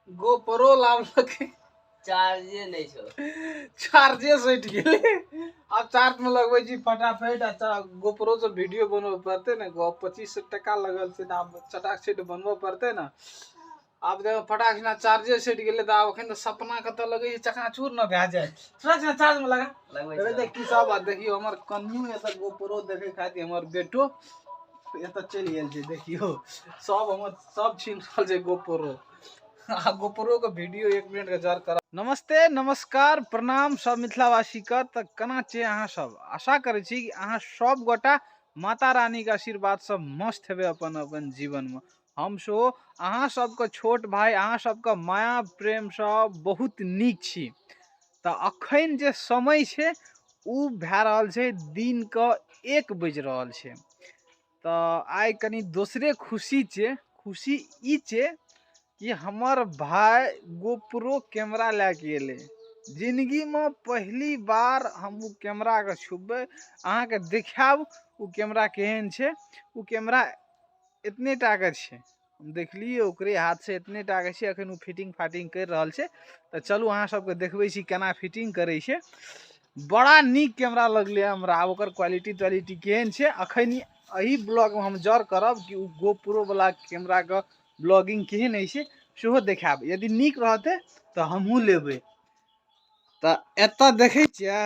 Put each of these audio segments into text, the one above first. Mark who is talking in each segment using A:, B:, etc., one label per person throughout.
A: GoPro लाबलकै।
B: चार्जे नहि छौ।
A: चार्जे सटि गेलै। आब चार्ज में लगबै छी फटाफट। आ गोप्रो से वीडियो बनबऽ पड़तै ने, 2500 टका लगल छै तऽ आब चटाक सेट बनबऽ पड़तै ने। आब देखो फटाक सिना चार्जे सटि गेलै तऽ आब एखन तऽ सपना कतऽ लगै छै चकनाचूर न भए जाय। फटाक सिना चार्ज में लगा
B: लगबै।
A: देख की सब। आ देखियौ हमर कनियो एतऽ गोप्रो देखै खातिर हमर बेटो एतऽ चलि गेल छै। देखियौ सब हमर सब छीन रहल छै गोप्रो। आ गोप्रो के वीडियो 1 मिनट के जर कर। नमस्ते, नमस्कार, प्रणाम सब मिथिलावासी के। तऽ केना छियै अहाँ सब? आशा करै छी कि अहाँ सब गोटा माता रानी के आशीर्वाद सब मस्त हेबै अपन अपन जीवन में। हम सेहो अहाँ सबके छोट भाई, अहाँ सबके माया प्रेम सब बहुत नीक छी। तऽ अखन जे समय छै उ भए रहल छै दिन के 1 बजि रहल छै। तऽ आइ कनि दोसरे खुशी छै। खुशी ई छै कि हमर भाई गोप्रो कैमरा लए के एलै। जिंदगी में पहली बार हम उ कैमरा के छुबै, अहाँके देखायब उ कैमरा केहन छै। उ कैमरा एतने टा के छै, हम देखलियै ओकरे हाथ से एतने टा के छै। अखन उ फिटिंग फाटिंग करि रहल छै। तऽ चलू अहाँ सबके देखबै छी केना फिटिंग करै छै। बड़ा नीक कैमरा लगलै हमरा। आब ओकर क्वालिटी त्वालिटी केहन छै अखन एहि ब्लॉग में हम जर करब कि उ गोप्रो वाला कैमरा के ब्लॉगिंग केहन होइ छै सेहो देखायब। यदि नीक रहतै तऽ हमहूँ लेबै। तऽ एतऽ देखै छियै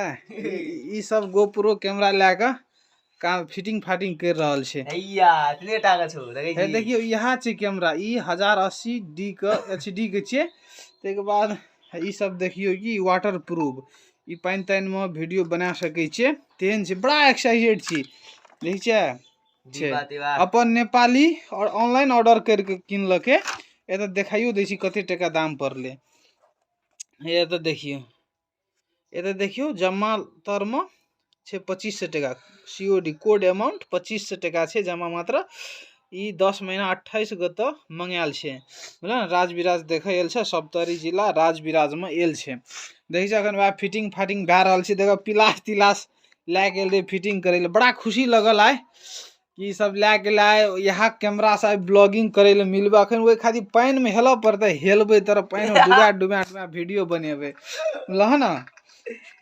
A: ई सब गोप्रो कैमरा लए कऽ काम फिटिंग फाटिंग करि रहल छै।
B: हैया एतने टा के छौ, देखै
A: हे
B: छी?
A: देखियौ इएह छै कैमरा। ई 1080 डी के एच डी के छै। ताहिके बाद ई सब देखियौ कि वाटर प्रूफ, ई पानि तानि में वीडियो बना सकै छियै तेहन छै। बड़ा एक्साइटेड छी, देखै छियै? छै।
B: दीवा, दीवा।
A: अपन नेपाली और ऑनलाइन ऑर्डर करके किनलकै। एतऽ देखाइयो दै छी कते टका दाम पड़लै। हे एतऽ देखियौ, एतऽ देखियौ जमा तरमे छै 2500 टका। C O D code amount 2500 टका छै जमा मात्र। ई 10 महीना 28 गो तऽ मंगायल छै, बुझल ने? राजविराज देखै आयल छै, सप्तरी जिला राजविराज में आयल छै। देखै छै अखन वएह फिटिंग फाटिंग भए रहल छै। देखो पिलास तिलास लए गेल रहै फिटिंग करै लए। बड़ा खुशी लगल आइ कि ई सब लए गेल आइ इएह कैमरा से आइ ब्लॉगिंग करै लए मिलबै। अखन ओहि खातिर पानि में हेलऽ पड़तै, हेलबै तर पानि में डुबा डुबा डुबा वीडियो बनेबै, बुझलह ने?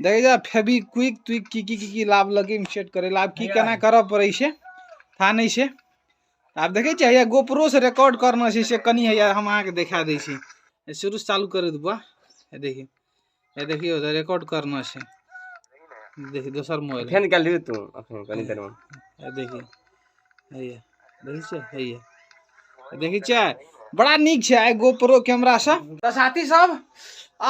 A: देखै छै फेविक्विक तुइक की की की की लाबलकै सेट करै लए। आब की केना करऽ पड़ै छै था नहि छै। आब देखै छियै हैया गोप्रो से रिकॉर्ड करना छै, से कनि हैया हम अहाँके देखा दै छी। शुरू से चालू करू बुआ। हे देखियौ, हे देखियौ रिकॉर्ड करना छै। देखियौ दोसर मोबाइल
B: फेन कए लियौ तू अखन कनि देर में।
A: हे देखियौ, हैया देखै छियै, हैया देखै छियै, बड़ा नीक छै आइ गोप्रो कैमरा से। तऽ साथी सब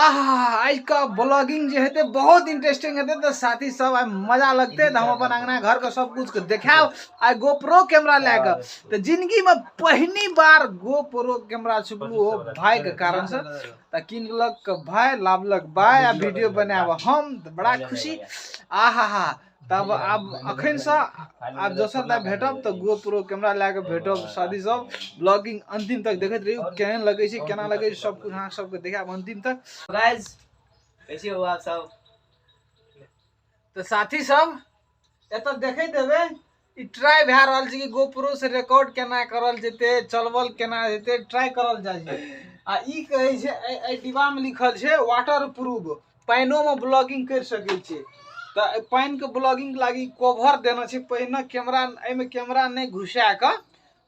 A: आहा आज का ब्लॉगिंग जे हेतै बहुत इंटरेस्टिंग हेतै। तऽ साथी सब आइ मजा लगतै। तऽ हम अपन अंगना घर के सब कुछ के देखायब आइ गोप्रो कैमरा लए कऽ। तऽ जिंदगी में पहली बार गोप्रो कैमरा छुपलू हो भाई के कारण से। तऽ किनलक भाई, लाबलक भाई, आ वीडियो बनायब हम, तऽ बड़ा खुशी। आहा हा तब आब अखन से आब दोसर दाइ भेटब तऽ गोप्रो कैमरा लए कऽ भेटब। साथी सब ब्लॉगिंग अंतिम तक देखैत रहियौ, केहन लगै छै केना लगै छै सब कुछ अहाँ सबके देखायब अंतिम तक।
B: गाइस कैसे हो आप सब?
A: तऽ साथी सब एतऽ देखैत हेबै ई ट्राई भए रहल छै कि गोप्रो से रिकॉर्ड केना करल जेतै, चलबल केना जेतै, ट्राई करल जाइ छै। आ ई कहै छै एहि डिब्बा में लिखल छै वाटर प्रूफ, पानिओ में ब्लॉगिंग करि सकै छियै। तऽ पानिके ब्लॉगिंग लागी कवर देना छै। पहिने कैमरा एहिमे कैमरा नहि घुसा कऽ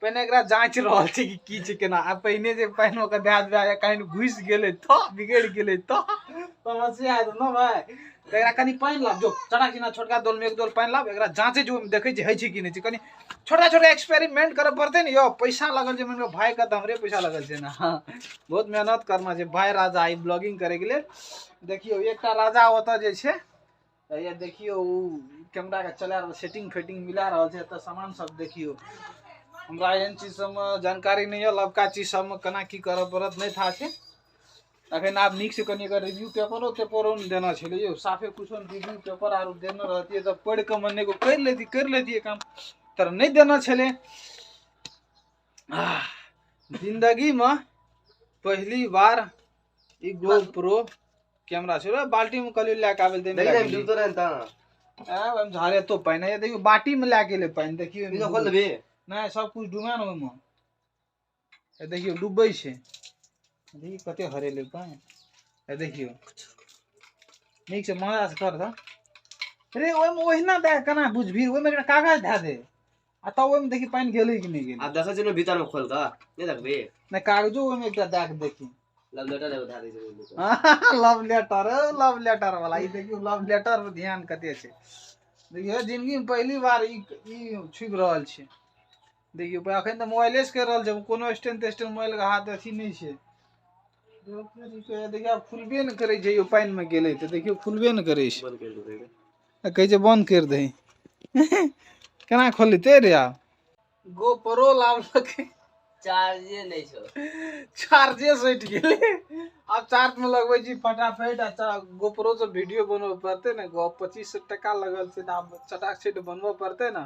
A: पहिने एकरा जाँच रहल छै कि की छै केना। आ पहिने जे पानि ओकर दए देबै कहीं घुसि गेलै तऽ बिगड़ि गेलै तऽ समस्या हेतै ने भाय। तऽ एकरा कनि पानि लाब जो चटाक चिना छोटका दोलमे एक दोल पानि लाब, एकरा जाँचै छै, ओहिमे देखै छै होइ छै कि नहि छै। कनि छोटा छोटा एक्सपेरिमेंट करऽ पड़तै ने यौ। पैसा लगल छै, मानि भाइके तऽ हमरे पैसा लगल छै ने। हाँ, बहुत मेहनत करना छै भाय राजा ई ब्लॉगिंग करैके लेल। देखियौ एकटा राजा ओतऽ जे छै, ये देखियौ उ कैमरा के चला रहल, सेटिंग फेटिंग मिला रहल छै। एतऽ सामान सब देखियौ, हमरा एहन चीज सबमे जानकारी नहि यऽ, लबका चीज सबमे केना की करऽ पड़त नहि था छै। अखन आब नीक से कनि एकर रिव्यू पेपरो तेपरो ने देना छलै यौ, साफे कुछो ने रिव्यू पेपर आरो देने रहतियै तऽ पढ़ि कऽ मने एगो करि लेतियै काम, तर नहि देना छलै। जिंदगी में पहली बार ई गोप्रो कैमरा छै। बाल्टी में कहलियै लए कऽ आबै लए,
B: देखियौ,
A: लए गेलियै।
B: डूबतो रहै तऽ।
A: ओहिमे झाड़े तो पानि है, देखियौ बाटी में लए गेलै पानि, देखियौ।
B: ई खोल देबी?
A: नहि, सब कुछ डुबा ने ओहिमे। देखियौ डूबै छै। देखी कते हरेलै पानि। देखियौ नीक से मजा से कर तऽ रे। ओहिमे ओहिना दए केना बुझबही? ओहिमे एकटा कागज धए दे आ तब ओहिमे देखी पानि गेलै कि नहि गेलै।
B: आब देखै छियै ने, भीतर में खोल कऽ नहि देखबी?
A: नहि, कागजो ओहिमे एकटा दए के देखी।
B: लव लेटर एगो धए दै छै ओहिमे।
A: लव लेटर, लव लेटर वाला ई देखियौ, लव लेटर पर ध्यान कते छै। देखियौ, जिंदगी में पहली बार ई ई छुबि रहल छै। देखियौ, अखन तऽ मोबाइले से करि रहल छै, कोनो स्टैंड तेस्टैंड मोबाइल के हाथ अथी नहि छै। देखियौ, आब खुलबे नहि करै छै यौ। पानि मे गेलै तऽ देखियौ, खुलबे नहि करै छै।
B: बंद करि देबै।
A: कहै छै बंद करि दही। केना खोलतै रे? आब गोपरो लाबलकै।
B: चार्जे नहि छौ।
A: चार्जे सटि गेलै। आब चार्ज में लगबै छी फटाफट आ गोपरो से वीडियो बनबऽ पड़तै ने। गो 2500 टका लगल छै तऽ आब चटाक सेट बनबऽ पड़तै ने।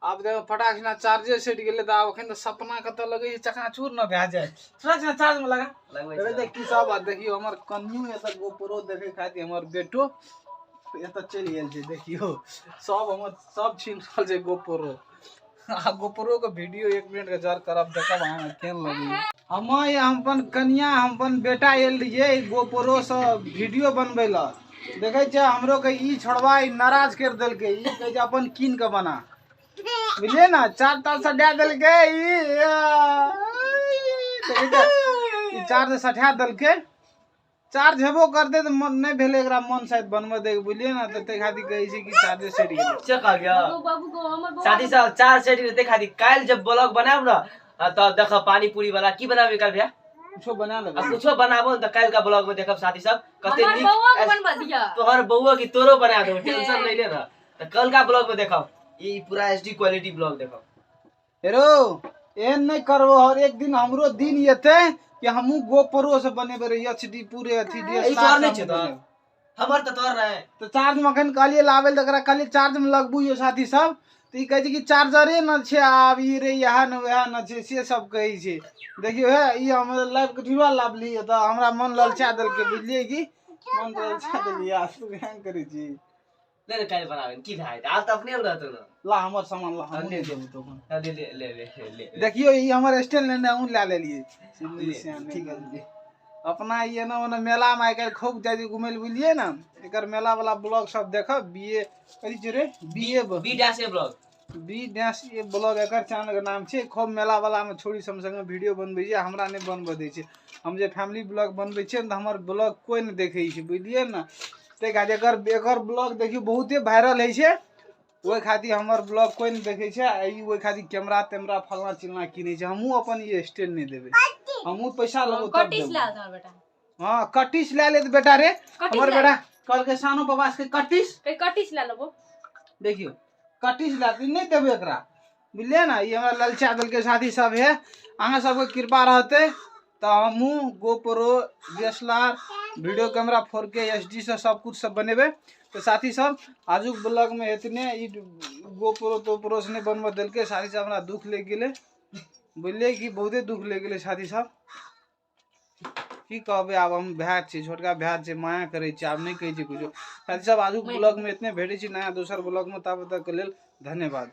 A: आब देखो, फटाक सिना चार्जे सटि गेलै तऽ आब एखन तऽ सपना कतऽ लगै छै चकनाचूर न भए जाय। फटाक सिना चार्ज में लगा।
B: लगबै।
A: देखै छै की सब। आ देखियौ, हमर कनियो एतऽ गोपरो देखै खातिर हमर बेटो एतऽ चलि गेल छै। देखियौ, सब हमर सब छीन रहल छै गोपरो। आ गोपरो के वीडियो एक मिनट के जर करब, देखब अहाँ केहन लगैया। हम हम अपन कनिया, हम अपन बेटा आयल रहियै गोपरो से वीडियो बनबै लए। देखै छै, हमरो के ई छोड़वा ई नाराज कर देलकै। ई कहै छै अपन कीन के बना, बुझलियै ने? चार तार सटा देलकै ई। देखै छै, ई चार्ज सटा देलकै। चार्ज हेबो करतै तऽ मन नहि भेलै एकरा, मन शायद बनबऽ दै, बुझलियै ने? तऽ ताहि खातिर कहै छै कि चार्जे सटि गेलै।
B: से कहलियै।
C: बाबू को हमर बौआ।
B: साथी सब, चार सेट देखा दी। काल्हि जब ब्लॉग बनायब ने तऽ देखब पानी पूरी वाला की बनाबी काल्हि भैया?
A: कुछो बना
B: आ
A: लेबै।
B: कुछो बनाबो ने तऽ काल्हि का ब्लॉग में देखब साथी सब कते
C: हमर
B: नीक।
C: बौआ के बनबऽ दिअ।
B: तोहर बौआ की तोरो बना देबो, टेंशन नहीं ले ना। तऽ कल का ब्लॉग में देखब, ई पूरा एचडी क्वालिटी ब्लॉग देखब।
A: हेरो, एहन नहि करबो। और एक दिन हमरो दिन एतै कि हमहूँ गोपरो से बनेबै रे एच डी पूरे अथी।
B: ई तोहर नहि छै तऽ? हमर तऽ तोहर रहे।
A: तऽ चार्ज में अखन कहलियै लाबै लए तऽ एकरा कहलियै चार्ज में लगबू यौ साथी सब, तऽ ई कहै छै कि चार्जरे न छै आब ई रे, इएह ने वएह न छै, से सब कहै छै। देखियौ हे, ई हमर लाइव के ढिबा लाबली तऽ हमरा मन ललचा देलकै, बुझलियै कि मन ललचा देलियै। आ तू एहन करै छी।
B: ले ने, काल्हि बनाबे की भए जेतै? आब तऽ अपने रहतौ ने।
A: ला हमर सामान ला, हमहूँ नहि देबौ तोहर।
B: हाँ, ले ले ले ले ले।
A: देखियौ, ई हमर स्टैंड लेने हमहूँ लए लेलियै।
B: ठीक है।
A: अपना ई एना ओना मेलामे आइ काल्हि खूब जाइ छै घुमै लए, बुझलियै ने? एकर मेला वाला ब्लॉग सब देखब। बी ए कथी छै रे? B A
B: B dash A blog.
A: B dash A blog acre channel के नाम छै। खूब मेला वाला मे छोड़ी सब संगे वीडियो बनबै छै, हमरा नहि बनबऽ दै छै। हम जे फैमिली ब्लॉग बनबै छियै ने तऽ हमर ब्लॉग कोइ नहि देखै छै, बुझलियै ने? ताहि खातिर एकर एकर ब्लॉग देखियौ, बहुते वायरल होइ छै। ओहि खातिर हमर ब्लॉग कोइ नहि देखै छै। आ ई ओहि खातिर कैमरा तेमरा फलना चिलना किनै छै। हमहूँ अपन ई स्टैंड नहि देबै, हमहूँ पैसा लेबो तब
C: कटिस
A: देबै।
C: ला हमर बेटा।
A: हँ, कटिस लए लेत बेटा रे।
C: कटिस
A: हमर
C: ला।
A: बेटा कहलकै सानो बाबा के कटिस।
C: कहि कटिस ला लेबो।
A: देखियौ, कटिस लए तऽ नहि देबै एकरा, बुझलियै ने? ई हमरा ललचा देलकै। साथी सब हे, अहाँ सबके कृपा रहतै तऽ हमहूँ GoPro D S L R video camera 4K H D से सब कुछ सब बनेबै। तऽ साथी सब, आजुक ब्लॉगमे एतने। ई गोप्रो तोप्रो से नहि बनबऽ देलकै साथी सब। हमरा दुख लागि गेलै, बुझलियै कि? बहुते दुख लागि गेलै साथी सब। की कहबै आब? हम भाय छी, छोटका भाय छै, माया करै छी, आब नहि कहै छी कुछो। साथी सब, आजुक ब्लॉगमे एतने। भेटै छी नया दोसर ब्लॉगमे, ताबत तकके लेल धन्यवाद।